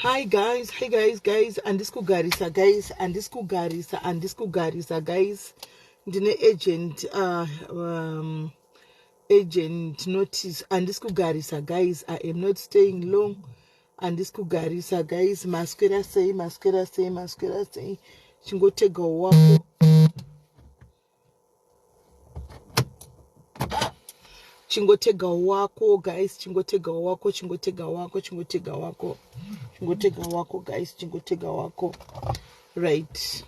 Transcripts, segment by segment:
Hi guys, hi guys, guys, handisi kugarisa guys, handisi kugarisa, handisi kugarisa guys. Ndine agent agent notice. Handisi kugarisa guys, I am not staying long. Handisi kugarisa guys, maswera sei, maswera sei, maswera sei. Chingotegawo wako. Chingotega wako guys, chingotega wako, chingotega wako, chingotega wako, chingotega wako guys, chingotega wako. Right,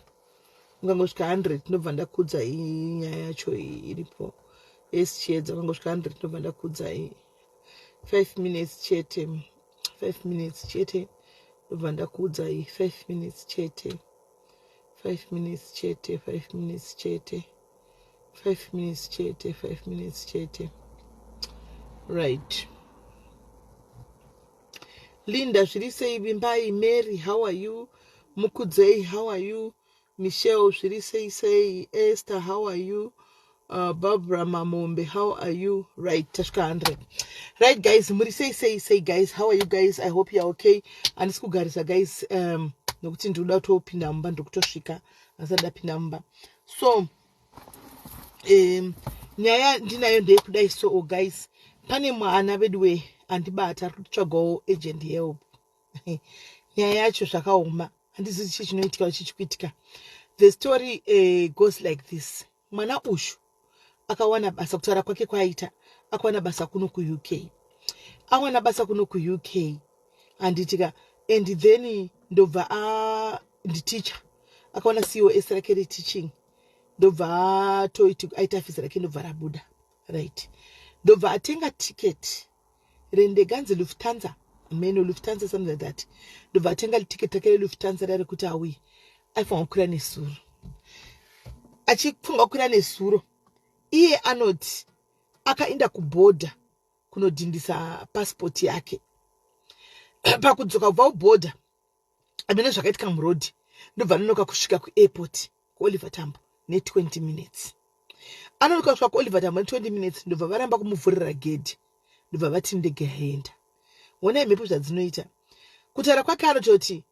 ungangosvika 100 ndobva ndakudza iyi nyaya yacho iripo. Yes, Chiedza, ungangosvika 100 ndobva ndakudza iyi. 5 minutes chete, 5 minutes chete ndobva ndakudza iyi. 5 minutes chete, 5 minutes chete, 5 minutes chete, 5 minutes chete, 5 minutes chete. Right, Linda, zviri sei? Vimbai, Mary, how are you? Mukudzei, how are you? Michelle, zviri sei sei? Esther, how are you? Barbara Mamombe, how are you? Right, tasvika 100. Right guys, muri sei sei sei guys? How are you guys? I hope you are okay. Handisi kugarisa guys, nokuti ndinoda kutopinda mumba, ndiri kutosvika, asati ndapinda mumba. So nyaya ndinayo ndeyekudai. So oh guys, pane mwana veduwe andibata, ari kutsvagawo agent help. Nyaya yacho zvakaoma, handizivi chii chinoitika, chichikuitika. The story goes like this. Mwana uyu akawana basa, kutaura kwake kwaita, akawana basa kuno kuUK. Awana basa kuno kuUK, handitika? And then ndobva nditeacher, akawana COS rake reteaching, ndobva atoiti aita visa rake, ndobva rabuda. Right, ndobva atenga ticket rendege, anzi Lufthansa, meno Lufthansa, something like that. Ndobva atenga ticket rake reLufthansa rari kuti auye. Aifanwa kukwira nesuro, achifunga kukwira nesuro. Iye anoti akaenda kubhodha kunodhindisa pasipoti yake. Pakudzoka kubva kubhodha, amene zvakaitika murodhi, ndobva anonoka kusvika kuairport kuOliver Tambo ne20 minutes. Anonoka kusvika kuOliver Tambo ne20 minutes, ndobva varamba kumuvhurira gedhi, ndobva vati ndege yaenda. Onai mhepo zvadzinoita. Kutaura kwake anototi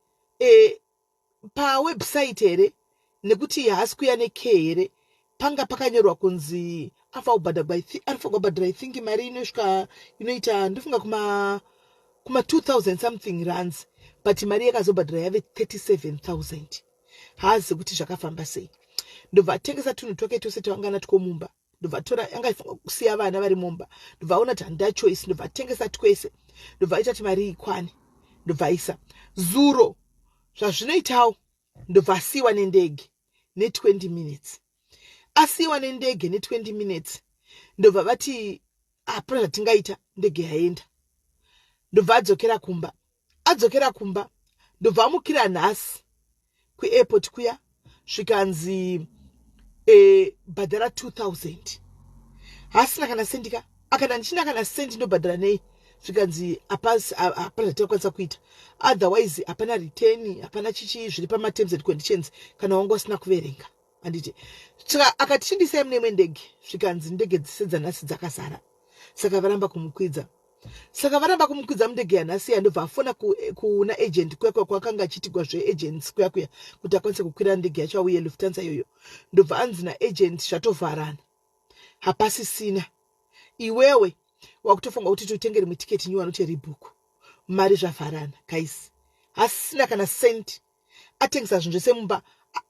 pawebsite here, nekuti haasi kuya neke here, panga pakanyorwa kunzi anofanira kubhadharwa, anofanira kubhadhara, I think mari inosvika, inoita, ndofunga kuma 2000 something rands, but mari yakazobhadhara yave 37,000. Haazi kuti zvakafamba sei. Ndobva atengesa tunhu twake twose twangana twomumba, ndobva atora, anga aifanira kusiya vana vari mumba, ndobva aona kuti handida choice, ndobva atengesa twese, ndobva aita kuti mari ikwane, ndobva aisa. Zuro zvazvinoitawo, ndobva asiyiwa nendege ne20 minutes. Asiyiwa nendege ne20 minutes, ndobva vati hapana zvatingaita, ndege yaenda. Ndobva adzokera kumba. Adzokera kumba, ndobva amukira nhasi kuairport kuya, zvikanzi bhadhara 2000. Hasina kana sendika. Akati, "Handichina kana sendi, ndobhadhara nei?" Zvikanzi hapana zvatinokwanisa kuita, otherwise hapana return, hapana chichi, zviri pamaterms and conditions kana wanga usina kuverenga, handiti? Saka akati, "Chindisai mune imwe ndege." Zvikanzi ndege dzese dzanhasi dzakazara. Saka varamba kumukwidza, saka varamba kumukwidza mundege yanhasi. Yandobva afona kuna agent kuya kuya kwakanga achiitigwa zveagents kuya kuya, kuti akwanise kukwira ndege yacho auye, Lufthansa iyoyo. Ndobva anzi naagent, "Zvatovharana, hapasisina. Iwewe wakutofunga kuti totenge rimwe tiketi nyuwani, uti rebook mari, zvavharana." Guys, hasisina kana cent. Atengesa zvinhu zvese mumba.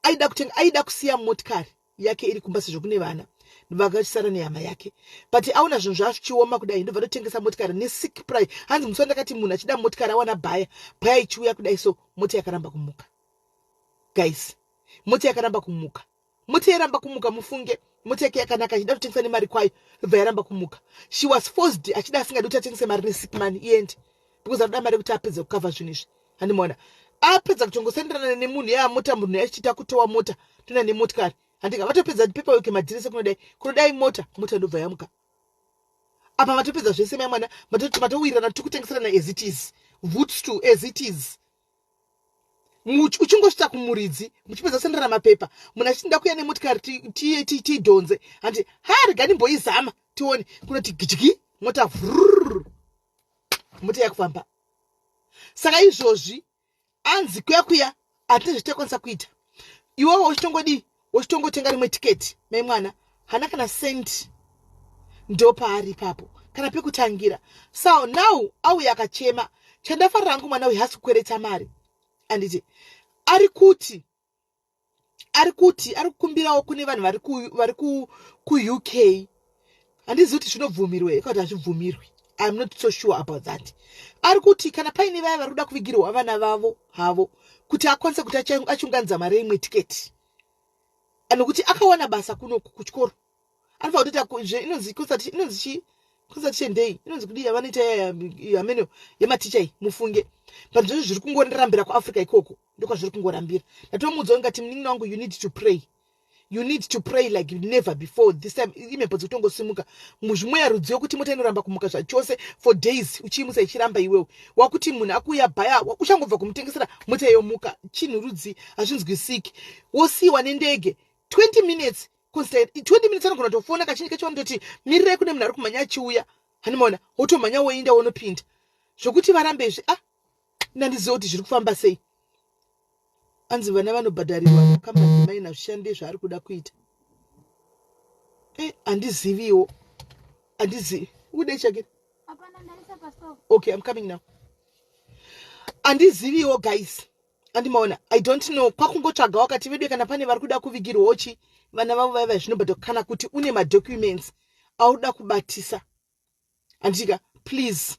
Aida kutenga, aida kusiya motikari yake iri kumba sezvo kune vana vakachisara nehama yake, but aona zvinhu zvachioma kudai, ndobva totengesa motikari nesick price. Hanzi musi wandakati munhu achida motikari, awana buyer, buyer ichiuya kudai, so mota yakaramba kumuka. Guys, mota yakaramba kumuka, mota yaramba kumuka. Mufunge, mota yake yakanaka, achida kutengesa nemari kwayo, ndobva yaramba kumuka. She was forced, achida asingadi, kuti atengese mari nesick money iende, because anoda mari yekuti apedze kukavha zvinhu izvi. Handimaona apedza kutongosenderana nemunhu yaamota, munhu yachiita kutowa mota, tona nemotikari, handika? Vatopedza paperwork, madhirese, kunodai kunodai, mota ndobva yamuka. Apa matopedza zvese, mai mwana, matowirirana, tikutengeserana as it is, votes to as it is. Uchingosvitsa kumuridzi, muchipedza kusenderana mapepa, munhu achiti, "Ndakuya nemotikari, tiidhonze." Handi ha, rega ndimboizama tione. Kunoti gidyi, mota vrrr, mota yakufamba. Saka izvozvi Anzi kuya kuya hatina zvatakwanisa kuita. Iwewo uchitongodii, uchitongotenga rimwe tiketi. Mai mwana hana kana sendi, ndopaari ipapo kana pekutangira. So now auya akachema. Chandafarira hangu, mwana uyu hasi kukweretsa mari, anditi? Ari kuti ari kukumbirawo kune vanhu vari kuUK. Handizivi kuti zvinobvumirwe kana kuti hazvibvumirwi, I'm not so sure about that. Ari kuti kana paine vaya vari kuda kuvigirwa vana vavo havo, kuti akwanise kuti achiunganidza mari yeimwe tiketi, nokuti akawana basa kuno kuchikoro, anofanira kutoita inonzi inonzi chii, consultation day, inonzi kudii yavanoita hameno yematicha iyi, mufunge. But zvozvo zviri kungorambira kuAfrica ikoko, ndokwazviri kungorambira. Ndatomuudza ngati, "Munin'ina wangu, you need to pray, you need to pray like never before this time." Imhepo dzekutongosimuka muzvimweya rudziyo kuti mota inoramba kumuka zvachose for days, uchiimusa ichiramba. Iwewe wakuti munhu akuuya bhaya, uchangobva kumutengesera mota yomuka. Chinhu rudzi hazvinzwisiki. Wosiyiwa nendege 20 minutes, 20 minutes. Anogona kutofona kachinji kacho, mirirai, kune munhu ari kumhanya achiuya. Hanimaona, wotomhanya woinda wonopinda zvokuti varambe izvi. Ah, nandiziva kuti zviri kufamba sei. Anzi vana vanobhadharirwa nakambani maina zvishande zvaari kuda kuita. E, handiziviwo, handizivi ude chake. Okay, I'm coming now. Handiziviwo guys, andimaona, I don't know. Kwakungotsvaga wakati vedu kana pane vari kuda kuvigirwawo chi vana vavo vaiva zvinobhadharwa, kana kuti une madocuments auda kubatisa, andika, please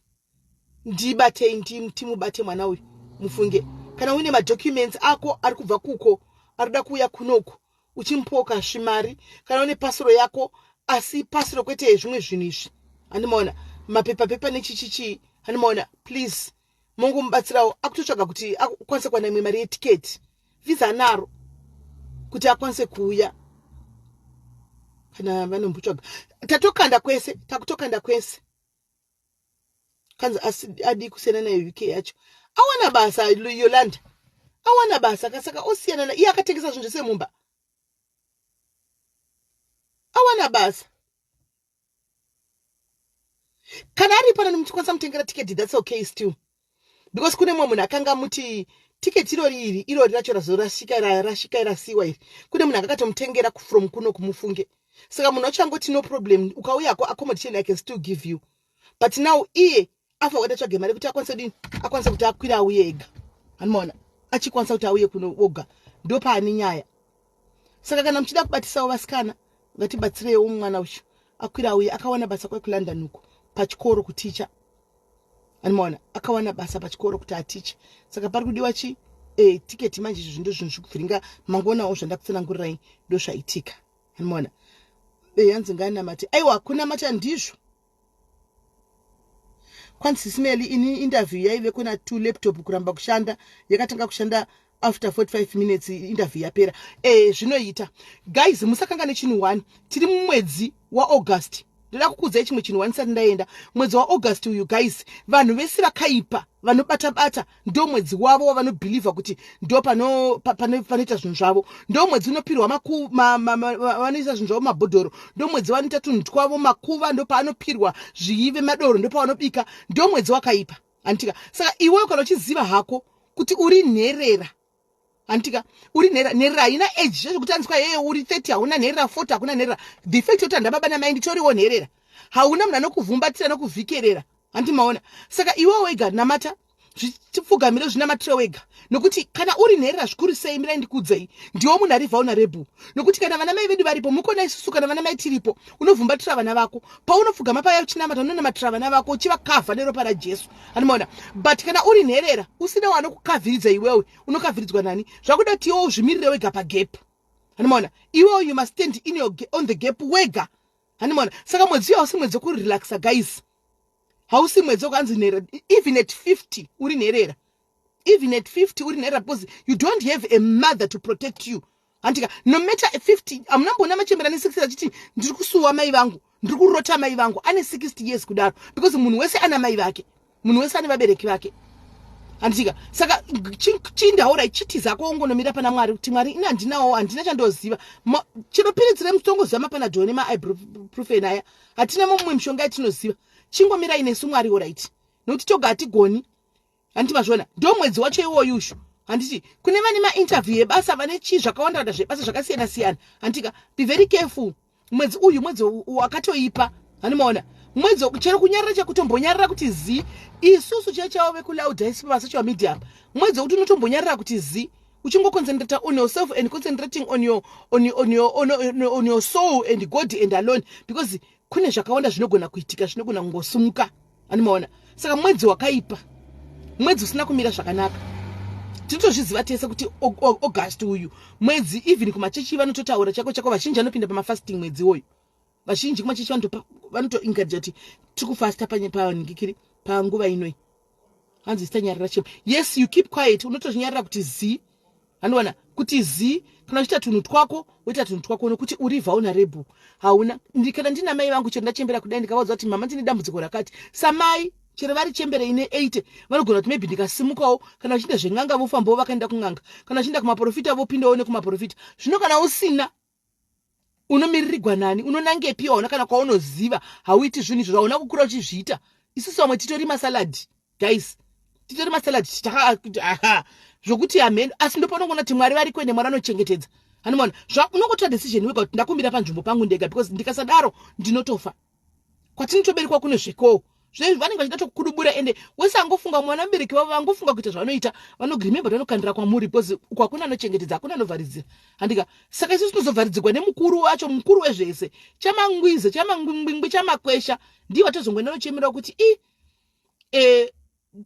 ndibatei, timubate mwana uyu, mufunge. Kana uine madocuments ako ari kubva kuko, ari kuda kuuya kunoku, uchimupoka svimari. Kana une pasiro yako, asi pasiro kwete zvimwe zvinhu izvi, handimaona, mapepa pepa nechichichii, handimaona, please mongomubatsirawo. Akutotsvaga kuti akwanise kuwana imwe mari yetiketi, visa anaro, kuti akwanise kuuya. Kana vanombotsvaga, tatokanda kwese, takutokanda kwese. Kanzi asi adi kusiyana nayo UK yacho? Awana basa Yolanda, awana basa kasaka osiyana na iye akatengesa zvinhu zvese mumba. Awana basa. Kana ari panani muchikwanisa mutengera tiketi, that's okay still, because kune mumwe munhu akanga muti tiketi irori iri, irori racho razorashika, rashika, rasiwa iri. Kune munhu akakatomutengera from kuno kumufunge. Saka munhu wacho angoti, "No problem, ukauyako accommodation I can still give you." But now iye afa kuti atsvage mari kuti akwanise kudini, akwanise kuti akwire auye ega. Anomaona achikwanisa kuti auye kuno oga, ndopaane nyaya. Saka kana muchida kubatisawo vasikana, ngatibatsireiwo mwana uyu akwira auye. Akawana basa kwekuLondon uko pachikoro kuticha, anomaona, akawana basa pachikoro kuti atiche. Saka pari kudiwa chi tiketi manje. Izvo ndo zvinhu zvikuvhiringa. Mangonawo zvandakutsanangurirai, ndo zvaitika, anomaona. Hanzi nganamate. Aiwa, kunamata ndizvo. Kwanzi, "Sis Melly, ini interview yaive kuna two laptop kuramba kushanda, yakatanga kushanda after 45 minutes interview yapera." Zvinoita guys, musakanga nechinhu one. Tiri mumwedzi waAugust. Ndoda kukuudzai chimwe chinhu wanisati ndaenda. Mwedzi waAugust uyu guys, vanhu vese vakaipa vanobata-bata, ndo mwedzi wavo wavanobhilivha kuti ndo panoita zvinhu zvavo. Ndo mwedzi unopirwa vanoisa zvinhu zvavo mabhodhoro, ndo mwedzi vanoita tunhu twavo makuva, ndo paanopirwa zviive madoro, ndo pavanobika, ndo mwedzi wakaipa, handitika? Saka iwewe kana uchiziva hako kuti uri nherera, handitika, uri nherera. Nherera haina age zvezvokuti anzwa yeye uri 30 hauna nherera, 40 hakuna nherera. The fact yekuti handababa namai, nditoriwo nherera. Hauna munhu anokuvhumbatira nokuvhikerera, handimaona? Saka iwewe wega namata, zvipfugamire, zvinamatire wega, nokuti kana uri nherera zvikuru sei, mirai ndikudzei, ndiwo munhu ari vulnerable. Nokuti kana vana mai vedu varipo, mukona isusu kana vana mai tiripo, unovhumbatira vana vako. Paunopfugama paya uchinamata, unonamatira vana vako uchivakavha neropa raJesu, handimaona? But kana uri nherera usina wanokukavhiridza, iwewe unokavhiridzwa nani? Zvakuda kuti iwe uzvimirire wega pagap, handimaona? Iwewe you must stand on the gap wega, handimaona? Saka mwedzi uyo hausi mwedzi wekurelaxa guys, hausi mwedzi wekuanzi nherera. Even at 50 uri nherera, even at 50 uri nherera, because you don't have a mother to protect you, handika? No matter 50, hamunamboona machembera ne60 achiti, "Ndiri kusuwa mai vangu, ndiri kurota mai vangu," ane 60 years kudaro, because munhu wese ana mai vake, munhu wese ane vabereki vake, handitika? Saka chindaura chitizako, ungonomira pana Mwari kuti, "Mwari, ini handinawo, handina chandoziva." Chinopiritsi remutongoziva mapanadol nemaibuprofen aya, hatina mumwe mishonga yatinoziva. Chingomirai nesu Mwari, alright, nokuti toga hatigoni, handiti? Mazviona, ndo mwedzi wacho iwoyu ushu. Handiti kune vane mainterview ebasa, vane chii zvakawanda wanda zvebasa zvakasiyana siyana, handika? Be very careful. Mwedzi uyu mwedzi wakatoipa, handimaona? Mwedzi chero kunyarara, chekutombonyarara kuti zi, isusu chaivo chaivo vekulaudhaisi pasocial media apa, mwedzi wekuti unotombonyarara kuti zi, uchingoconcentrata on yourself and concentrating on your soul and God and alone, because kune zvakawanda zvinogona kuitika, zvinogona kungosumuka, animaona? Saka mwedzi wakaipa, mwedzi usina kumira zvakanaka. Tinotozviziva tese kuti August uyu mwedzi, even kumachechi vanototaura chako chako, vazhinji vanopinda pamafasting mwedzi iwoyu. Vazhinji kumachechi vanotoencourage kuti tiri kufasta paningikiri panguva inoi. Hanzi zitanyarira chemo. Yes, you keep quiet, unotozvinyarira kuti zi, handiwana kuti zi. Kana uchiita tunhu twako, woita tunhu twako, nokuti uri vulnerable. Hauna kana ndina mai vangu, chero ndachembera kudai, ndikavaudza kuti, "Mama, ndine dambudziko rakati," samai chero vari chembere ine 80, vanogona kuti maybe ndikasimukawo. Kana vachiita zven'anga, vofambawo vakaenda kun'anga. Kana vachienda kumaprofita, vopindawo nekumaprofita. Zvino kana usina, unomiririrwa nani? Unonangepi? Hauna kana kwaunoziva. Hauiti zvinhu izvo, hauna kukura uchizviita. Isusu vamwe titori masalad, guys, titori masalad zvokuti hameno. Asi ndopanongoona kuti Mwari vari kuende, Mwari anochengetedza, handimaona? Unongotora decision wega kuti ndakumbira panzvimbo pangu ndega, because ndikasadaro ndinotofa. Kwatinotoberekwa kune zvekowo, vanenge vachida tokudubura. Ende wese angofunga mwana, mubereki vavo vangofunga kuita zvavanoita, vanoremember, vanokandira kwamuri, because uko hakuna anochengetedza, hakuna anovharidzira, handika? Saka isusu tinozovharidzirwa nemukuru wacho, mukuru wezvese, chamangwize, chamangwingwingwi, chamakwesha. Ndivo vatozongoenda nochemerawo kuti i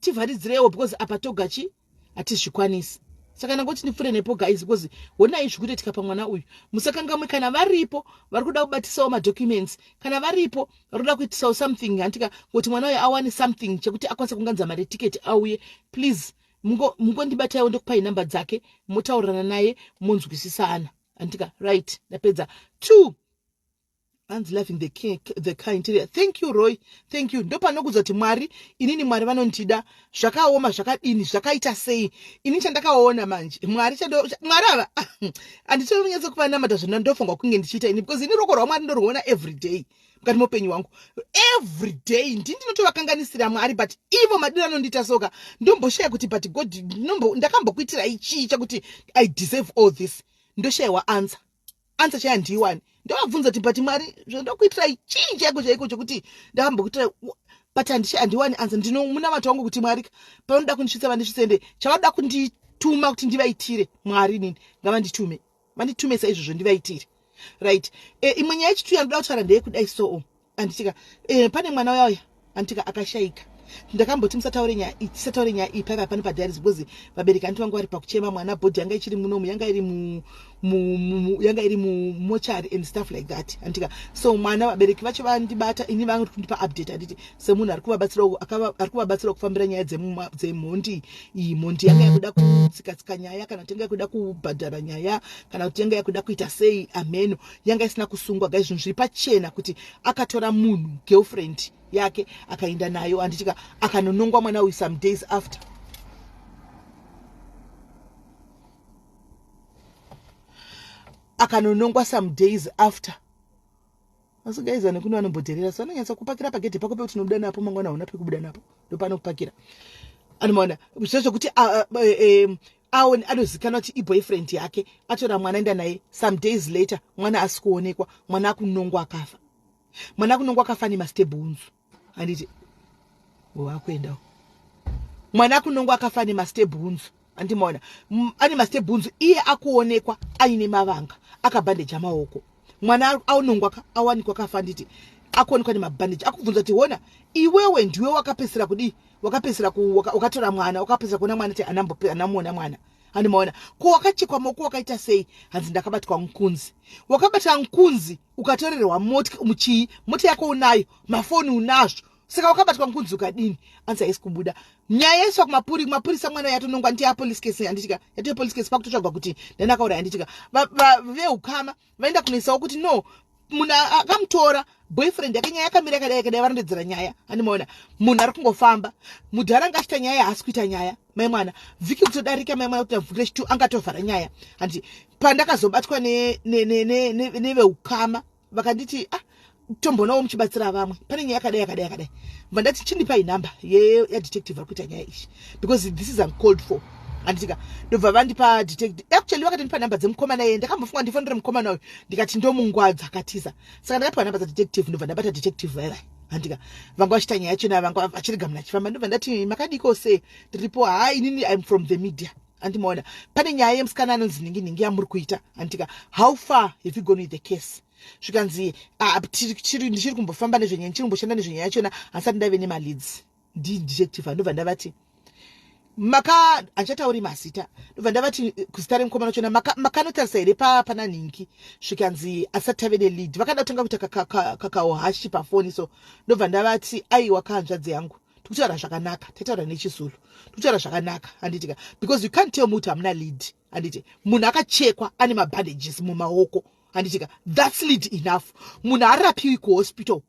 tivharidzirewo, because apa toga chi hatizvikwanisi. Saka ndangoti ndipfuure nepo, guys, because honai zvikutoitika pamwana uyu. Musakangamwe, kana varipo vari kuda kubatisawo madocuments, kana varipo vari kuda kuitisawo something, handika, kuti mwana uyu awane something chekuti akwanise kunganza mari yetiketi auye, please mungondibataiwo, ndokupai namba dzake, motaurirana naye, monzwisisana, handika? Right, ndapedza. Two, hanzi loving the car interior. Thank you, Roy, thank you. Ndopanokudza kuti Mwari, inini Mwari vanondida. Zvakaoma zvakadini, zvakaita sei, ini chandakaona manje, Mwari, Mwari ava handitonyatso kuvanamata zvona ndofanirwa kunge ndichiita ini, because ini roko rwaMwari ndorwuona every day mukati meupenyu hwangu, every day. Ndini ndinotovakanganisira Mwari, but ivo madiro anondiita soka, ndomboshaya kuti, but God, ndakambokuitirai chii chakuti I deserve all this? Ndoshayiwa answer, answer chaya ndiwani. Ndovabvunza kuti, but Mwari, zvandokuitirai chii chaiko chaiko chokuti ndakambokuitirai? But handiwani answer. Ndino munamato wangu kuti Mwari pavanoda kundisvitsa, vandisvitse, ende chavanoda kundituma kuti ndivaitire, Mwari nini ngavanditume, vanditume saizvozvo, ndivaitire. Right, imwe nyaya yechitu yandoda kutaura ndeyekudai so, anditika, pane mwana uyauya, anditika, akashayika. Ndakamboti musataure nyaya, tisataure nyaya iyi paiva pano padiaries, because vabereki anti vangu vari pakuchema mwana. Body yanga ichiri munomu, yanga iri mumochari and stuff like that, anditika? So mwana, vabereki vacho vandibata ini, vangu kundipa update, handiti, semunhu ari kuvabatsirawo kufambira nyaya dzemhondi iyi. Mhondi yanga yakuda kutsika-tsika nyaya, kana kuti yanga yakuda kubhadhara nyaya, kana kuti yanga yakuda kuita sei, ameno. Yanga isina kusungwa, guys. Zvinhu zviri pachena kuti akatora munhu, girlfriend yake, akaenda nayo, handitika? Akanonongwa mwana uyu some days after. Akanonongwa some days after. Asi guys, vanhu kune vanombodherera, so anonyatsa kupakira pagedhe pako pekuti unobuda napo mangwana, hauna pekubuda napo, ndopanokupakira. Anomaona zvezvekuti aone anozikanwa kuti iboyfriend yake atora mwana, enda naye. Some days later mwana asi kuonekwa, mwana akunongwa akafa. Mwana akunongwa akafa nemastebhunzu, handiti? Wakuendawo, mwana akunongwa akafa nemastebhunzu, andimaona? Ane mastebhunzu, iye akuonekwa aine mavanga, akabhandeja maoko. Mwana aunongwa, awanikwa kafa, nditi akuonekwa nemabhandeji. Akubvunza kuti, "Hona, iwewe ndiwe wakapesera kudii? Wakapesera wakatora mwana, wakapesera kuona mwana?" Ti anamuona mwana, handimaona? "Ko wakachekwa maoko, wakaita sei?" Hanzi, "Ndakabatwa nkunzi." Wakabata nkunzi, ukatorerwa mota, muchii, mota yako unayo, mafoni unazvo, saka wakabatwa nkunzi ukadini? Anzi haisi kubuda nyaya, yaiswa kumapurisa. Mwana yatonongwa, ndi yapolice case, handitika? Yatove police case, pakutotsvagwa kuti ndani akauraya, handitika? Veukama vaenda kunoisawo kuti no, munhu akamutora boyfriend yake, nyaya yakamira yakadai yakadai. Varondedzera nyaya, handimaona? Munhu ari kungofamba, mudhara anga achiita nyaya, haasi kuita nyaya. Mai mwana, vhiki kutodarika, mai mwana kuti vhiki rechitu angatovhara nyaya, handi? Pandakazobatwa neveukama, vakanditi, "Ah, tombonawo muchibatsira vamwe, pane nyaya yakadai yakadai yakadai." Bva ndati, "Chindipai nhamba yadetective ari kuita nyaya iyi, because this is uncalled for." Handitika, ndobva vandipa detective. Actually, vakatondipa nhamba dzemukomana iye. Ndakambofunga ndifonere mukomana uyu, ndikati ndomungwadza akatiza. Saka ndakapiwa nhamba dzadetective, ndobva ndabata detective vaivai. Handika, vanga vachiita nyaya yachona, vanga vachirega munhu achifamba. Ndobva ndati, "Makadiko se?" "Ndiripo." "Ha, inini I'm from the media. Andimaona pane nyaya yemusikana anonzi nhingi nhingi yamuri kuita. Handika, how far have you gone with the case?" Zvikanzi, "Ah, ndichiri kumbofamba nezvenyaya, ndichiri kumboshanda nezvenyaya yachona, handisati ndave nemaleads." Ndidetective. Ndobva ndavati, maka handichatauri mazita, ndobva ndavati kuzita remukomana wachona, "Makanotarisa here pana nhingi?" Zvikanzi, "Asati tave nelead." Vakada kutanga kuita kakauhashi pafoni. So ndobva ndavati, "Aiwa, kahanzvadzi yangu, tikutaura zvakanaka." Taitaura nechiZulu, "Tikutaura zvakanaka, handitika? Because you can't tell me kuti hamuna lead, handiti? Munhu akachekwa, ane mabandages mumaoko, handitika? That's lead enough. Munhu arapiwi kuhospital,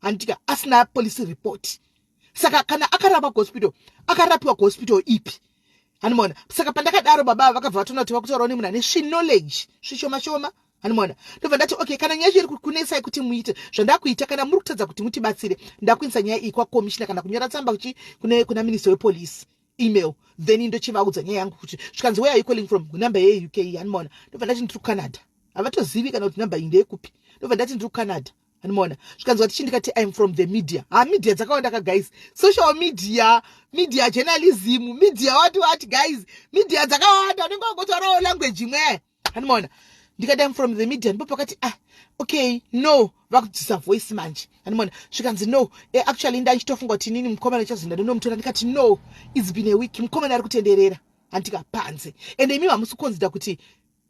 handitika, asina police report. Saka kana akarapwa kuhospital, akarapiwa kuhospital ipi?" Hanimona? Saka pandakadaro, baba vakabva vatoona kuti vakutaurawo nemunhu ane sviknowledge svishoma shoma. Hanimona? Ndobva ndati, "Okay, kana nyaya yacho iri kunesai kuti muite zvandakuita, kana muri kutadza kuti mutibatsire, ndakuendesa nyaya iyi kwakomishina kana kunyora tsamba kuchi kuna minister wepolice, email, then ndochivaudza nyaya yangu." Kuti zvikanzi, "Where are you calling from?" Namba yeUK. Hanimona? Ndobva ndati, "Ndiri kuCanada." Havatozivi kana kuti namba iyi ndeyekupi. Ndobva ndati, "Ndiri kuCanada." Hanimona? Zvikanzi, "Wati?" Ndikati, "I'm from the media." Ha, media dzakawanda ka guys, social media, media journalism, media what what. Guys, media dzakawanda, unenge wangotaurawo language imwe. Hanimona? Ndikati, "I'm from the media." Ndipo pakati, "Ah, okay, no." Vakudzisa voice manje. Hanimona? Zvikanzi, "No, actually ndachitofunga kuti inini mukomana chazoenda ndonomutora." Ndikati, "No, it's been a week, mukomana ari kutenderera, handika, panze, ende imi hamusi kuconsider kuti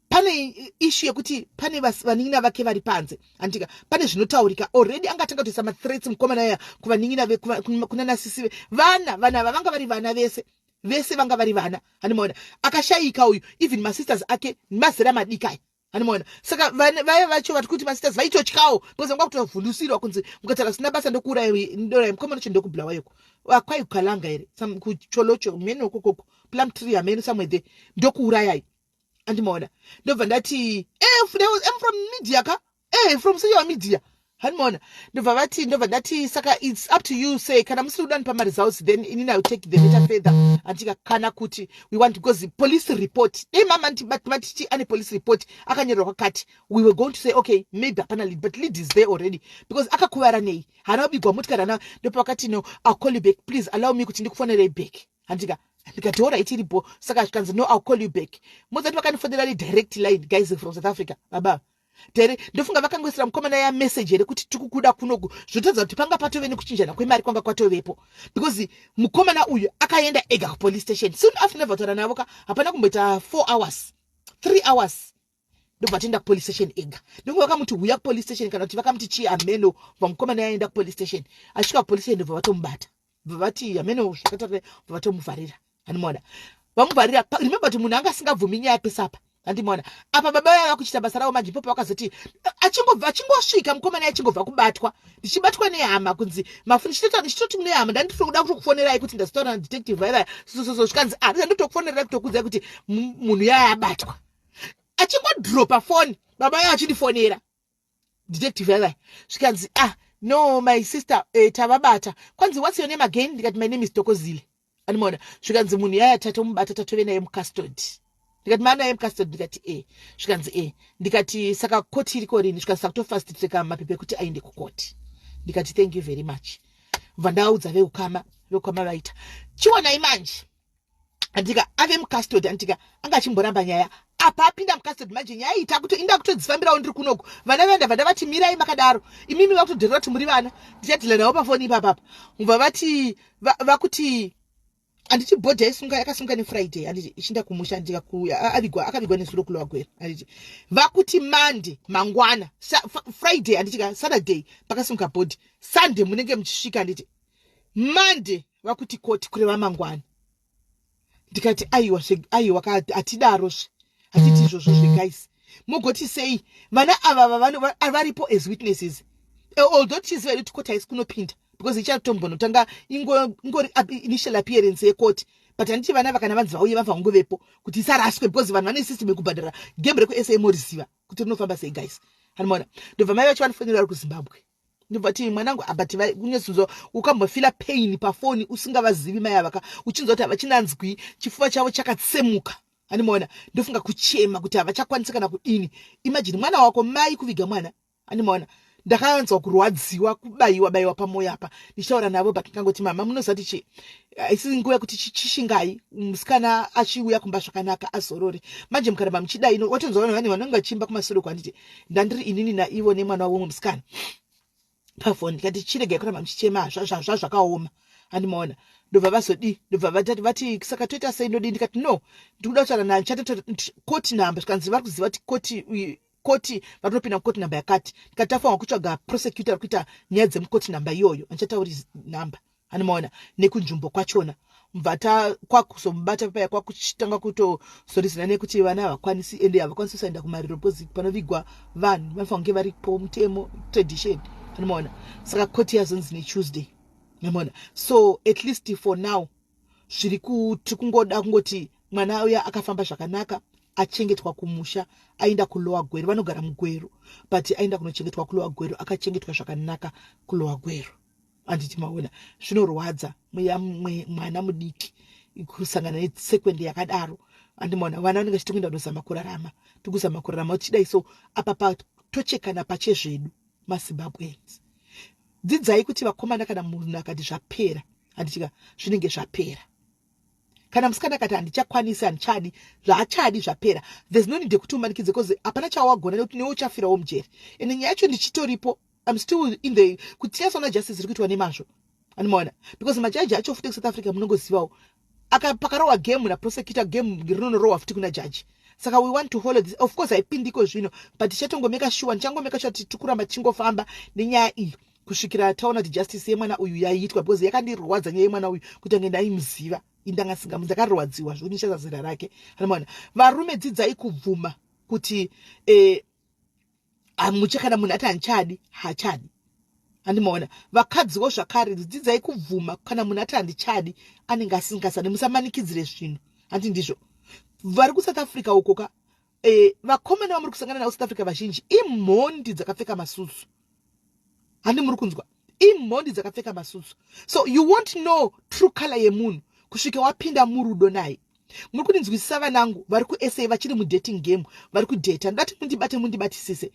pane issue yekuti pane vanin'ina vake vari panze, handika? Pane zvinotaurika already, angatanga kutoisa mathreats mukomana aya kuvanin'ina, kuna nasisi. Vana ava vanga vari vana vese, vese vanga vari vana. Handimaona? Akashayika uyu, even masisters ake mazera madiki. Handimaona? Saka vaya vacho vari kuti masisters vaitotyawo, because vanga kutovhundusirwa kunzi mukataura zvisina basa ndokuurai. Ndorai mukomana cho ndokubhulawayoko kwai kukalanga here, kucholocho mene ukokoko, Plumtree, hameno, somewhere there, ndokuurayai. Andimaona? Ndobva ndati, "I'm from media ka, from social media." Handimaona? Ndobva vati, ndobva ndati, "Saka it's up to you. Say kana musiri kudani pamaresults, then inini I will take the matter further, andika? Kana kuti we want, because police report, dei mama matiti ane police report akanyorerwa kwakati, we were going to say, okay, maybe hapana lead, but lead is there already, because akakuvara nei? Haana kubigwa motikari, hana." Ndopavakati, "No, I'll call you back. Please allow me kuti ndikufonerei back." Handika? Ndikati, "Alright, iripo." Saka zvikanzi, "No, I'll call you back." Mozati vakandifonera nedirect line, guys, from South Africa. Baba tere, ndofunga vakangoisira mukomana yamessage here kuti tikukuda kunoku. Zvotadza kuti panga patove nekuchinjana kwemari kwanga kwatovepo, because mukomana uyu akaenda ega kupolice station soon after. Ndabva taura navo ka, hapana kumboita 4 hours, 3 hours, ndobva toenda kupolice station ega. Ndonge vakamuti huya kupolice station, kana kuti vakamuti chii, ameno. Bva mukomana yaenda kupolice station, achisvika kupolice station, ndobva vatomubata, bva vati, hameno zvakataura, bva vatomuvharira. Handimaona? Vamuvharira. Remember kuti munhu anga asingabvumi nyaya pesapa. Handimaona? Apa baba vaya vakuchita basa ravo manje. Ipopo vakazoti achingobva, achingosvika mukomana, achingobva kubatwa, ndichibatwa nehama kunzi mafu, ndichitoti mune hama, ndandiri kuda kutokufonerai kuti ndazotaura nadetective vaivaya sososo. Zvikanzi, "Ah, ndotokufonerai kutokuudzai kuti munhu yaya abatwa." Achingodropa foni, baba vaya vachindifonera, detective vaivaya. Zvikanzi, "Ah, no, my sister, tavabata." Kwanzi, "What's your name again?" Ndikati, "My name is Tokozile." Animona? Zvikanzi, "Munhu yaya tatomubata, tatove naye mucustody." Ndikati, "Maanaye mucustody?" Ndikati, "E." Zvikanzi, "E." Ndikati, "Saka koti iriko rini?" Zvikanzi, "Saka tofast tracka mapepa ekuti aende kukoti." Ndikati, "Thank you very much." Bva ndaudza veukama. Veukama vaita, "Chionai manje." Andika, ave mucustody, andika, anga achimboramba nyaya. Apa apinda mucustody manje, nyaya iyi inda kutodzifambirawo. Ndiri kunoku, vana vaenda, bva ndavati, "Mirai makadaro imimi, vakutodherera kuti muri vana, ndichadhila navo pafoni ipapapa." Mubva vati vakuti, handiti, body yaisunga, yakasunga nefriday, handiti, ichinda kumusha, handika, avigwa, akavigwa nesuro kuLower. Handiti vakuti Monday, mangwana, Friday, handiti, Saturday pakasunga body, Sunday munenge muchisvika, handiti? Monday vakuti koti, kureva mangwana. Ndikati, "Aiwa, aiwa, hatidarozve, hatiti izvozvo zveguys. Mugoti sei vana ava varipo as witnesses?" Although tichiziva kuti koti haisi kunopinda, because ichatombonotanga ingori initial appearance yekoti, but handiti vana vakana vanzi vauye, vabva vangovepo kuti isaraswe, because vanhu vane system yekubhadhara. Game rekuSA moriziva kuti rinofamba sei, guys. Hanimona? Ndobva mai vacho vanofonera vari kuZimbabwe. Ndobva ti, "Mwanangu." But unyatsozo ukambofila pain pafoni usingavazivi mai avaka, uchinzwa kuti havachinanzwi, chifuva chavo chakatsemuka. Andimaona, ndofunga kuchema kuti havachakwanisi kana kudini. Imagine mwana wako, mai kuviga mwana. Andimaona, ndakanzwa kurwadziwa, kubayiwa bayiwa pamwoyo apa ndichitaura navo. But ndikangoti, "Mama, munoziva kuti chi haisi nguva yekuti chishingai musikana achiuya kumba zvakanaka, azorore. Manje mukaramba muchidai, watonzwa vanhu vane vanenge vachiimba kumasure." Kwanditi ndandiri inini naivo nemwana wavo musikana pafoni. Ndikati, "Chiregai kuramba muchichema, zvakaoma." Handimaona, ndobva vazodi, ndobva vati, "Saka toita sei? Ndodii?" Ndikati, "No, ndikuda kutaura naye, court number." Zvikanzi vari kuziva kuti koti vari kunopinda mukoti namba yakati. Ndikati, "Tafanwa kutsvaga prosecutor ari kuita nyaya dzemukoti namba iyoyo." Handichatauri namba, handimaona, nekunzvimbo kwachona. Mubva kwakuzomubata paya, kwakuchitanga kutozorizana nekuti vana havakwanisi, ende havakwanisi kusaenda kumariro because panovigwa vanhu vanofanira kunge varipo, mutemo, tradition. Handimaona, saka koti yazonzi neTuesday. Maona, so at least for now zviri tiri kungoda kungoti mwana uya akafamba zvakanaka, achengetwa kumusha. Aenda kuLower Gweru, vanogara muGweru, but aenda kunochengetwa kuLower Gweru, akachengetwa zvakanaka kuLower Gweru. Handiti maona, zvinorwadza mwana mudiki kusangana netsekwende yakadaro. Andimaona, vana vanenge vachiti kuenda kunozama kurarama, tikuzama kurarama tichidai. So apa patochekana pachezvedu. MaZimbabweans, dzidzai kuti vakomana, kana munhu akati zvapera, handitika, zvinenge zvapera. Kana musikana akati handichakwanisi, handichadi, zvaachadi, zvapera. There's no need yekuti umanikidze, because hapana chawagona, nekuti newe uchafirawo mujeri. Ende nyaya yacho ndichitoripo, I'm still in the kuti tinyasoona justice iri kuitwa nemazvo. Animaona, because majaji acho futi kuSouth Africa, munongozivawo, pakarohwa game naprosecutor, game rinonorohwa futi kuna jaji. Saka we want to follow this. Of course haipindiko zvino, but tichatongomeka sure, ndichangomeka sure kuti tikuramba tichingofamba nenyaya iyi kusvikira taona kuti justice yemwana uyu yaitwa, because yakandirwadza nyaya yemwana uyu, kuti ange ndaimuziva, indanga singamu. Ndakarwadziwa zvekuti ndichaza zera rake. Anomaona, varume, dzidzai kubvuma kuti hamucha, kana munhu ati handichadi, hachadi. Handimaona, vakadziwo zvakare, dzidzai kubvuma kana munhu ati handichadi, anenge asingasadi. Musamanikidzire zvinhu. Handi ndizvo vari kuSouth Africa uko ka? Vakomana vamuri kusangana navo South Africa vazhinji imhondi dzakapfeka masusu. Handi muri kunzwa? Imhondi dzakapfeka masusu. So you won't know true color yemunhu kusvika wapinda murudo naye. Muri kundinzwisisa, vanangu vari kuSA, vachiri mudating game, vari kudheta? Ndati mundibate, mundibatisise.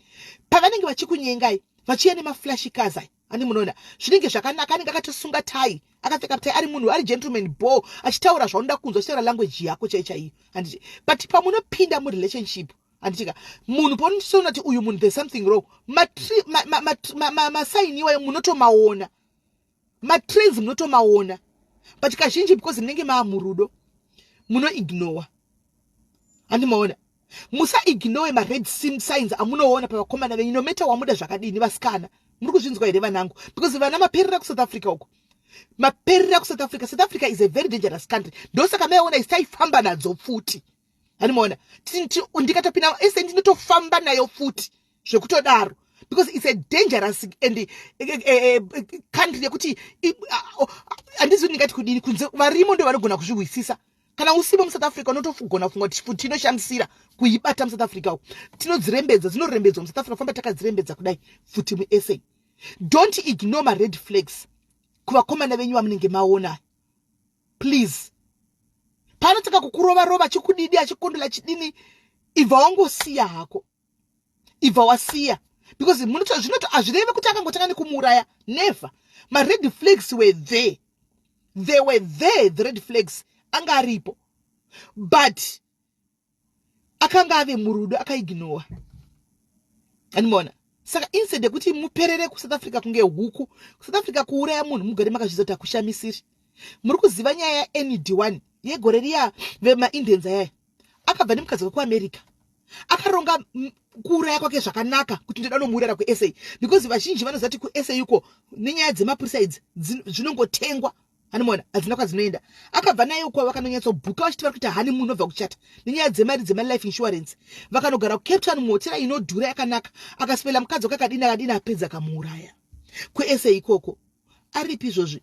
Pavanenge vachikunyengai, vachiya nemaflash cars ai, andi munoona zvinenge zvakanaka, anenge akatosunga tai, akapfeka tai, ari munhu ari gentleman bo, achitaura zvaunoda kunzwa, achitaura language yako chai chaiyo, handiti? But pamunopinda murelationship, handitika, munhu paunotoona kuti uyu munhu, there's something wrong, masigns iwayo munotomaona, matrends munotomaona. But kazhinji, because munenge maamurudo, munoignora. Handimaona, musaignore mared signs amunoona pavakomana venyu, no matter wamuda zvakadini. Vasikana, muri kuzvinzwa here, vanangu? Because vana maperera kuSouth Africa uko, maperera kuSouth Africa. South Africa is a very dangerous country. Ndosaka maiona isaifamba nadzo pfuti. Handimaona, ndikatopinda ese ndinotofamba nayo futi zvekutodaro, because it's a dangerous and country yekuti handizivi ndingati kudini. Kunze varimo ndo vanogona kuzvihwisisa. Kana usimo muSouth Africa, unotogona kufunga kuti futi inoshamisira kuibata muSouth Africa uko. Tinodzirembedza, dzinorembedzwa muSouth Africa, famba takadzirembedza kudai futi muSA. Don't ignore mared flags kuvakomana venyu vamunenge maona, please. Paanotanga kukurova rova, achikudidi, achikondola, chidini, ibva wangosiya hako, ibva wasiya, because zvinoto hazvireve kuti akangotanga nekumuuraya. Never. Mared flags were there, they were there. The red flags anga aripo, but akanga ave murudo, akaignora. Andimaona, saka instead yekuti muperere kuSouth Africa kunge huku, kuSouth Africa kuuraya munhu, mugare makazviziva kuti hakushamisiri. Muri kuziva nyaya yaND1 yegore riya, vemaIndians ayaya, akabva nemukadzi wake kuAmerica, akaronga kuuraya kwake zvakanaka, kuti ndoda nomuurayira kuSA, because vazhinji vanoziva kuti kuSA iko nenyaya dzemapurisa idzi zvinongotengwa. Anomaona, hadzina kwadzinoenda. Akabva naye uko, vakanonyatsobhuka vachiti vari kuita honeymoon, obva kuchata, nenyaya dzemari dzemalife insurance. Vakanogara kuCape Town muhotera inodhura yakanaka. Akasipela mukadzi wake, akadini, akadini, apedza akamuuraya kuSA ikoko. Aripi izvozvi?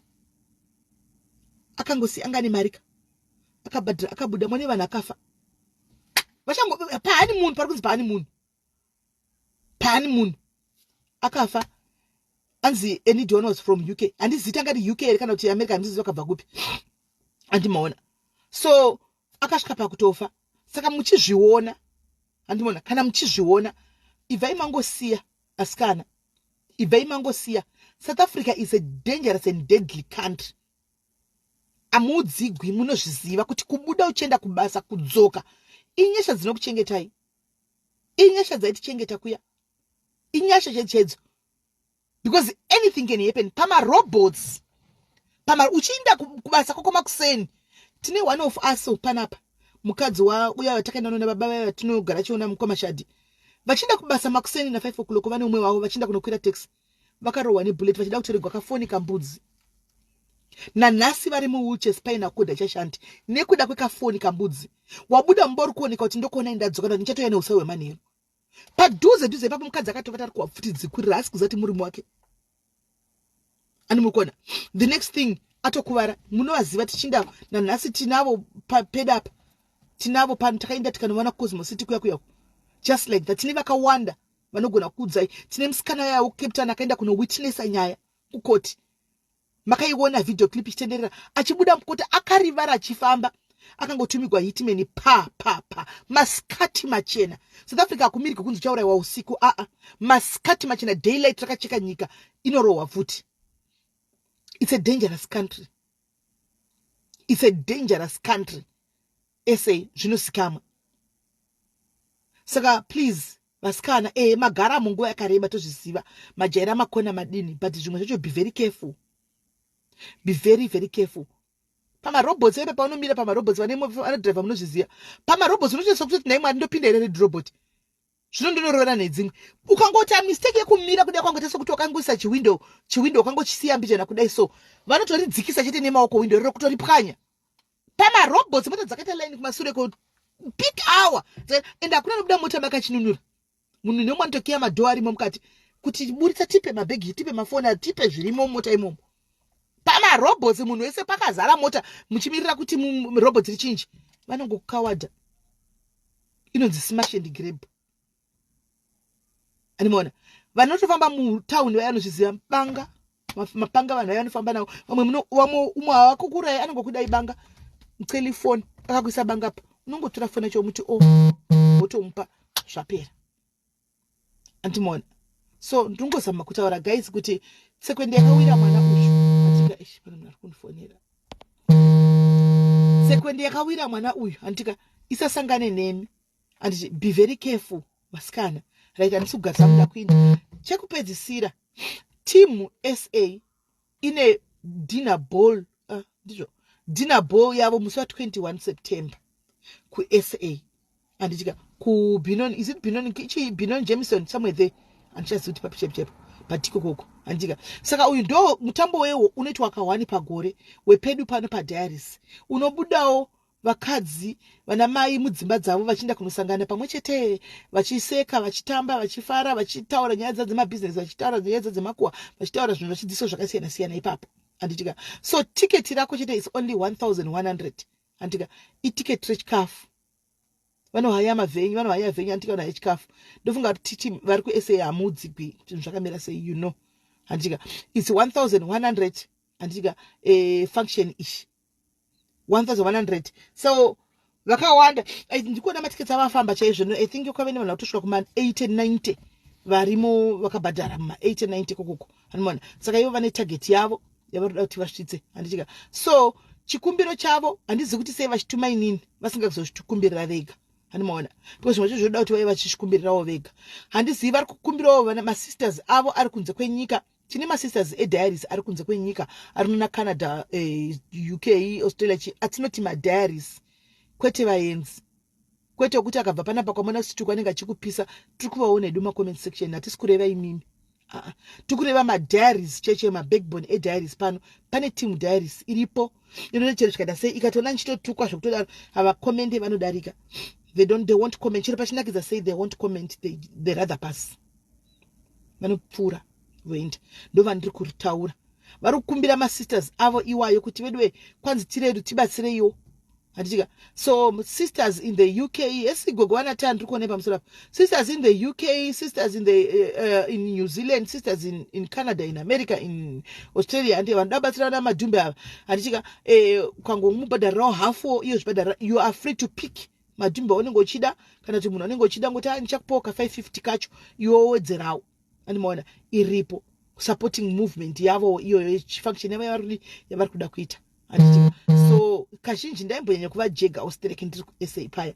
Akangosi anga nemarika, akabhadhira, akabuda mwane vanhu, akafa. Vachango pahoneymoon, pari kunzi pahoneymoon, pahoneymoon akafa. Anzi Enid one was from UK. Handizivi tangati UK here kana kuti America, handizivi vakabva kupi. Handimaona. So akasvika pakutofa. Saka muchizviona, handimaona, kana muchizviona, ibvai mangosiya, asikana, ibvai mangosiya. South Africa is a dangerous and deadly country. Amuudzigwi, munozviziva kuti kubuda uchienda kubasa, kudzoka, inyasha dzinokuchengetai, inyasha dzaitichengeta kuya, inyasha chaidzo chaidzo, because anything can happen pamarobots pama uchiinda kubasa kwako makuseni. Tine one of us panapa, mukadzi uya watakaenda nona, baba vaya vatinogara chiona mukwamashadhi, vachienda kubasa makuseni na5 o'clock, vane umwe wavo, vachienda kunokwira taxi, vakarohwa nebullet vachida kutoregwa kafoni kambudzi. Nanhasi vari muwheelchair, spinal cord hachashandi nekuda kwekafoni kambudzi. Wabuda mumba uri kuoneka kuti ndokuona ndadzoka, ndati ndichatouya neusawi hwemanheru. Padhuze dhuze ipapo mukadzi akatovata, ari kuwapfuti dzikwirira, asi kuziva kuti murume wake ani. Muri kuona, the next thing atokuvara. Munovaziva, tichinda nanhasi tinavo pedapa, tinavo pano, takaenda tikanoona Cosmo City kuya kuyako. Just like that, tine vakawanda vanogona kuudzai. Tine musikana yawo Cape Town akaenda kunowitnessa nyaya kukoti. Makaiona video clip ichitenderera, achibuda mukoti akarivara, achifamba akangotumigwa hitman, pa pa pa, masikati machena. South Africa hakumiriki kunzi uchaurayiwa usiku. Aa, masikati machena, daylight rakacheka nyika, inorohwa futi. It's a dangerous country, it's a dangerous country. Sa zvinosikamwa. Saka please, vasikana, magara munguva yakareba, tozviziva, majaira makona madini, but zvimwe zvacho, be very careful, be very very careful pamarobots epe paunomira pamarobots. Vanodhiraivha munozviziva, pamarobots unotoisa kutoti, "Nhai Mwari, ndopinda here red robot?" Zvino ndinorovera nedzimwe. Ukangoita mistake yekumira kudai, kwangoita sekuti wakangoisa chiwindow, chiwindow ukangochisiya mbijana kudai, so vanotoridzikisa chete nemaoko window riro, kutoripwanya pamarobots. Mota dzakaita line kumasure ko peak hour, and hakuna nobuda mota makachinunura munhu nemwe anotokiya madoor arimo mukati kuti buritsa, tipe mabhegi, tipe mafoni, tipe zvirimo mumota imomo. Pamarobots munhu wese pakazara mota muchimirira kuti robot richinji, vanongokawadha. Inonzi smash and grab. Animaona vanotofamba mutauni vaya vanozviziva, banga, mapanga, vanhu vaya vanofamba navo. Vamwe, vamwe, umwe havakukurai, anongokudai banga, muceli foni, akakuisa banga pa, unongotora foni yacho, muti o wotomupa, zvapera. Andimaona. So ndingozama kutaura, guys, kuti tsekwende yakawira mwana uyu atika, ish, pane munhu ari kundifonera. Tsekwende yakawira mwana uyu, andika, isasangane nemi. Anditi be very careful, vasikana. Right, handisi kugarisa muda kuinda. Chekupedzisira, team SA ine dinner ball, ndizvo, dinner ball yavo musi wa21 September kuSA, handitika, kuBenoni. Is it Benoni? Ichi Benoni Jameson, somewhere there, handichazivi kuti papi chepo chepo, but ikokoko, handitika. Saka uyu ndo mutambo wewo unoitwa kawani pagore wepedu pano padiaries. Unobudawo vakadzi, vana mai mudzimba dzavo, vachienda kunosangana pamwe chete, vachiseka, vachitamba, vachifara, vachitaura nyaya dza dzemabhizinesi, vachitaura nyaya dza dzemakuhwa, vachitaura zvinhu, vachidzidziswa zvakasiyana siyana ipapo, handitika. So tiketi rako chete is only 1100, handitika. Itiketi rechikafu, vanohaya mavenue, vanohaya venue, handitika, vanohaya chikafu. Ndofunga kuti titi vari kuSA hamudzigwi zvinhu zvakamira sei, handitika. Its 1100, handitika, function ishi 1100. So vakawanda, ndikuona matiketi avafamba chaizvo. I think kwave nevanhu vatosvika kuma80 90 varimo vakabhadhara muma80 90 kokoko, anomaona. Saka ivo vane target yavo yavanoda kuti vasvitse, handitika. So chikumbiro chavo, handizivi kuti sei vachituma inini vasingazozvikumbirira vega, handimaona, because zvimwe zvacho zvinoda kuti vaive vachizvikumbirirawo vega. Handizivi, vari kukumbirawo masisters avo ari kunze kwenyika. Tine masisters ediaries ari kunze kwenyika, ari muna Canada, UK, Australia, chi atinoti madiaries, kwete vaenzi, kwete wekuti akabva panapa kwamona situku anenge achikupisa. Tiri kuvaona edu macomment section, hatisi kureva imimi. Aa, tiri kureva madiaries cheche, mabackbone ediaries. Pano pane team diaries iripo inoita chero zvikaita sei, ikatoona nchitotukwa zvekutodaro, havakomende, vanodarika. They don't, they won't comment. Chero pachinakidza sei, they won't comment. They rather pass, vanopfuura voenda. Ndo vandiri kutaura, vari kukumbira masisters avo iwayo kuti veduwe, kwanzi tiredu, tibatsireiwo. Handitika? So sisters in the UK, yes, gogo vanata, ndiri kuona pamusoro apo. Sisters in the UK, sisters in New Zealand, sisters in Canada, in America, in Australia, handi vanoda kubatsira vana Madhumbe ava, handitika? Ukangomubhadharirawo hafu iyo zvibhadharira, you are free to pick Madhumbe aunenge uchida, kana kuti munhu anenge uchida ngoti, ah, ndichakupawo ka 550 kacho, iwe wowedzerawo. Andimaona iripo supporting movement yavo iyoyo, function yavo yavari kuda kuita, handitika? So kazhinji ndaimbonyanya kuvajega austerek ndiri kuSA paya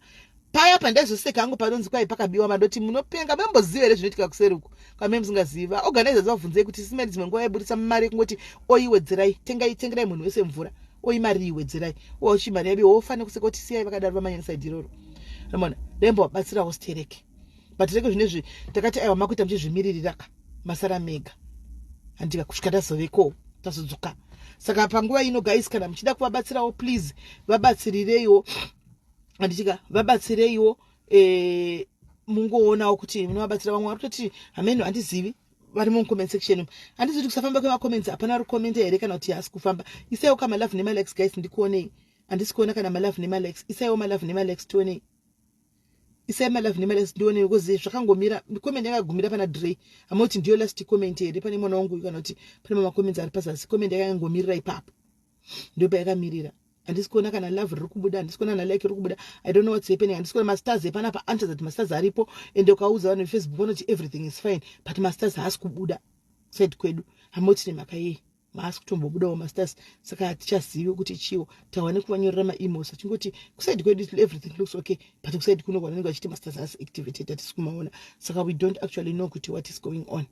paya pandaizoseka hangu panonzi kwai pakabiwa, mandoti munopenga, mamboziva here zvinoitika kuseri uku kwame musingazivi? Vaorganizers vabvunzei kuti simeni dzimwe nguva yaibudisa mari yekungoti oiwedzerai, tengai, tengerai munhu wese mvura, oi mari iwedzerai, ochi mari yabiwa, wofanira kuseka kuti siyai vakadaro vamanyanisaidi iroro. Ramona ndaimbovabatsirawo stereke, but reke zvinezvi takati aiwa, makuita muchizvimiririra ka, masara mega, handika? Kusvika tazoveko, tazodzoka. Saka panguva ino, guys, kana muchida kuvabatsirawo, please vabatsirireiwo, handitika? Vabatsireiwo, mungoonawo kuti munovabatsira. Vamwe vari kutoti hameno, handizivi, vari mucomment section. Handizivi kuti kusafamba kwemacomments, hapana ari kukomenta here kana kuti haasi kufamba. Isaiwo kamalove nemalikes, guys, ndikuonei. Handisi kuona kana malove nemalikes. Isaiwo malove nemalikes tionei. Isai malove nemalikes ndionei, because zvakangomira. Comment yakagumira pana Dre. Hamoti ndiyo last comment here pane mwana wangu, kana kuti pane mamacomments ari pazasi? Comment yakangomirira ipapo, ndo payakamirira. Handisi kuona kana love riri kubuda, handisi kuona kana like riri kubuda. I don't know what's happening. Handisi kuona mastars epanapa. Answer that mastars aripo, ende ukaudza vanhu veFacebook vanoti everything is fine, but mastars haasi kubuda side kwedu. Hamoti nemhaka yei haasi kutombobudawo mastars? Saka hatichazivi kuti chiwo tawane kuvanyorera maemails achingoti kuside kwedu everything looks okay, but kuside kuno kwanenge vachiti mastars haasi activated, hatisi kumaona. Saka we don't actually know kuti what is going on.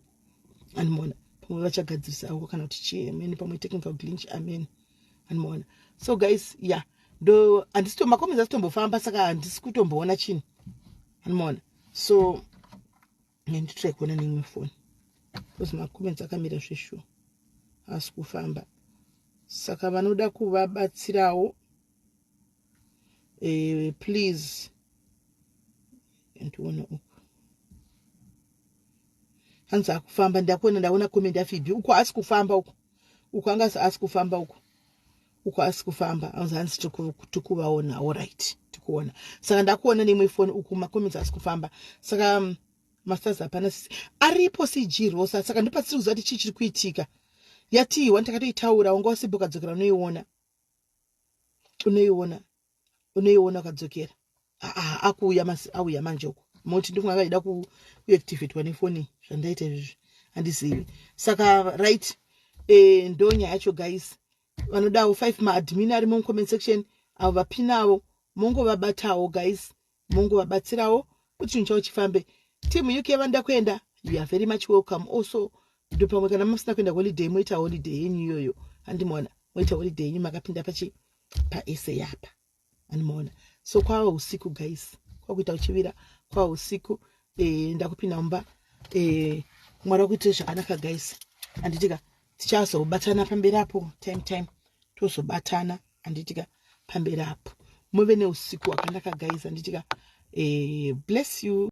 Andimaona pamwe vachagadzirisawo kana kuti chii, amen, pamwe technical glitch, amen. Andimaona? So guys, yeah, ndo handisi macomments asitombofamba, saka handisi kutomboona chinhu. Andimaona? So nditry kuona neimwe foni because macomments akamira zveshuwa, haasi kufamba. Saka vanoda kuvabatsirawo, please ndione uku. Hanzi akufamba, ndakuona, ndaona comment yaFibi. Uku haasi kufamba, uku, uku anga asi kufamba, uku, uku asi kufamba. Hanzi, hanzi tikuvaona. Alright, tikuona. Saka ndakuona neimwe foni, uku macomments asi kufamba. Saka mastars hapana aripo, CG Rosa. Saka ndopatiri kuziva kuti chii chiri kuitika. Yatiwa takatoitaura, wanga wasipo, ukadzokera unoiona, unoiona, unoiona ukadzokera. Akuuya, auya manje uku. Moti ndofunga akaida kuactivatwa nefoni zvandaita izvizvi, handizivi. Saka right, ndo nyaya yacho, guys. Vanodawo 5 maadmin arimo mucomment section avo vapinavo, mongovabatawo, guys, mongovabatsirawo kuti chinhu chavo chifambe. Team UK vanoda kuenda, you are very much welcome also. Ndo pamwe kana musina kuenda holiday, moita holiday yenyu iyoyo, handimaona? Moita holiday yenyu makapinda pachi paese yapa, handimaona? So kwava usiku, guys, kwakuita uchivira, kwava usiku. Ndakupinda mumba. Mwari wakuitire zvakanaka, guys, handitika? Tichazobatana pamberi apo, time time tozobatana, handitika? Pamberi apo muve neusiku hwakanaka, guys, handitika? Bless you.